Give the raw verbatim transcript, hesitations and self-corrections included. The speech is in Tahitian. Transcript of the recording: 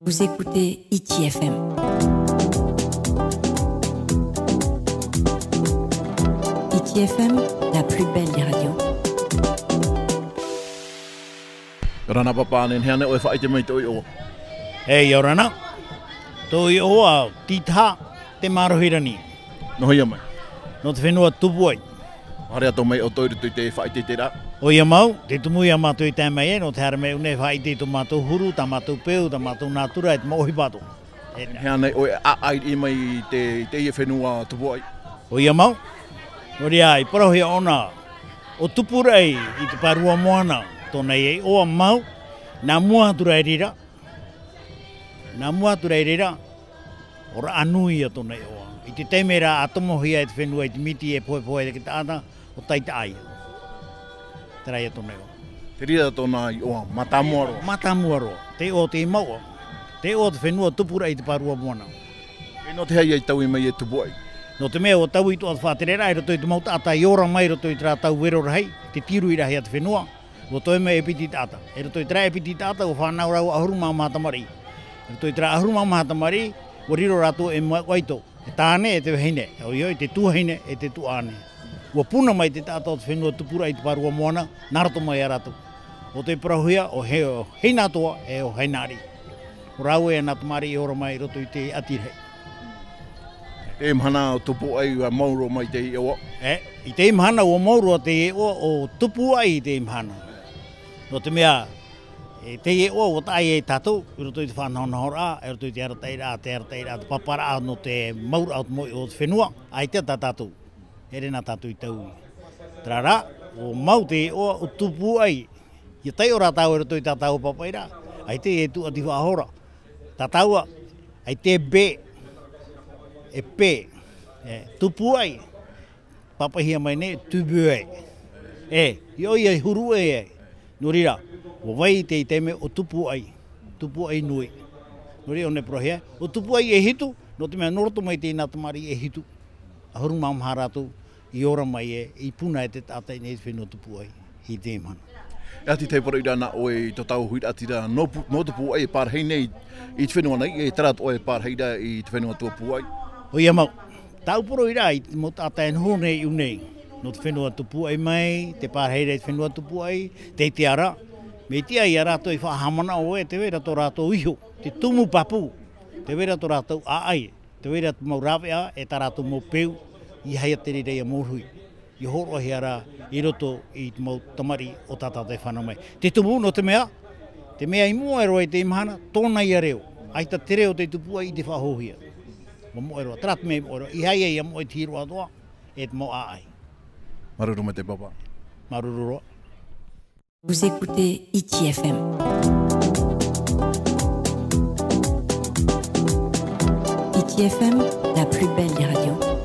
Vous écoutez Hiti F M. Hiti F M, la plus belle des radios. Rana papa, e nehenehe ʻoe e faʻaʻite mai tō iʻoa? E, ʻia ora na. Tō iʻoa, Titaha Te Mārohi Rani. Nō hea mai? Nō te fenua Tupuaʻi. Haere atu mai ʻoutou i roto i te faʻaʻite i terā? ʻOia mau, tē tumu ia mātou i tae mai e, nō te haere mai nei e faʻaʻite i tō mātou huru, tā mātou peu, tā mātou nātura, e te mau ʻohipa atoʻa. E nehenehe ʻoe e ʻāʻai mai i te, i teie fenua Tupuaʻi? ʻOia mau. Nō reira, i parauhia ʻōna, ʻo Tupuraʻi i te Pārua Moana tōna iʻoa mau, nā mua atu ra i reira, nā mua atu ra i reira, ʻo Raʻanui ia tōna iʻoa. I te taime ra ʻa tomohia e te fenua i te miti e pohepohe e te taʻata, ʻo Taitaʻa ia. Terā ia tōna iʻoa. Te reira tōna iʻoa mātāmua roa. Mātāmua roa. Te iʻoa o te mouʻa. Te iʻoa o te fenua Tupuraʻi i te Pārua Moana. E nō te aha ia i taui mai e Tupuaʻi? Nō te mea ʻua taui atoʻa te faʻatereraʻa i roto i te mau taʻata i ora mai i roto i terā tau vero rahi, te tīruriraʻa a te fenua. ʻUa toe mai e piti taʻata. I roto i terā e piti taʻata, ʻua fānau rāua ʻahuru mā maha tamariʻi. I roto i terā ʻahuru mā maha tamariʻi, ʻua riro rātou ei mouʻa ito, e tāne, e te vahine. ʻOia hoʻi, te tuahine, e te tuaʻane. ʻUa puna mai te taʻata o te fenua Tupuraʻi i te Pārua Moana, nā roto mai ia rātou. ʻO tē parauhia, ʻo He-, ʻo Heinatoa, e ʻo Heinaariʻi. ʻO rāua ia nā tamariʻi i ora mai i roto i te ʻati rahi. Teie mahana ʻo Tupuaʻi ʻua mau roa mai te iʻoa. E, i teie mahana ʻua mau roa te iʻoa o Tupuaʻi i teie mahana. Nō te mea, e, te iʻoa ʻua taʻa ai tātou, i roto i te faʻanahonahoraʻa, i roto i te arataʻiraʻa, te arataʻiraʻa, te paparaʻa nō te mauraʻa o te mau iʻoa o te fenua, ʻaita tā tātou. E rē na tātou i taui. Terā rā, ʻua mau te iʻoa o Tupuaʻi. ʻIa taiʻo rā tāua i roto i tā tāua pāpaʻiraʻa. ʻAita e tuʻati faʻahora. Tā tāua, ʻaita e B, e P, e, Tupuaʻi. Pāpaʻihia mai nei, Tupuaʻi. E, i ʻō i huru e ai. Nō reira, ʻua vai i te taime ʻo Tupuaʻi. Tupuaʻi nui. Nō reira, ʻo nei parauhia, ʻo Tupuaʻi e hitu, nō te mea nō roto mai tēnā tamariʻi e hitu. ʻAhuru mā maha rātou, i ora mai e, i puna e te taʻata i nei te fenua Tupuaʻi, i teie mahana. E aha te tahi parauʻiraʻa nā ʻoe i tō tāua huiraʻatira nō Pu-, nō Tupuaʻi e parahi nei i te fenua nei, e terā atoʻa e parahi ra i te fenua Tupuaʻi? ʻOia mau. Tāʻu parauʻiraʻa i te mau taʻata e noho nei i ʻō nei, nō te fenua Tupuaʻi mai, te parahiraʻa i te fenua Tupuaʻi, tei te ara, mea tiʻa ia rātou i faʻahaʻamanaʻo e tē vai ra tō rātou iho, te tumu pāpū, tē vai ra tō rātou ʻāʻai, tē vai ra te mau rāveʻa, e tā rātou mau peu, ʻeiaha te reira ʻia mōruhi, ʻia hōroʻahia ra i roto i te mau tamariʻi o tā tātou e fānau mai. Te tumu nō te mea, te mea i moʻe roa i teie mahana, tōna ia reo. ʻAita te reo o te Tupuaʻi i te faʻahouhia. ʻUa moʻe roa, terā te mea i moʻe roa, ʻeiaha ʻia moʻe te hīroʻa atoʻa, e te mau ʻāʻai. Māuruuru maitaʻi papa. Māuruuru roa. Vous écoutez Hiti F M. Hiti F M, la plus belle des radios.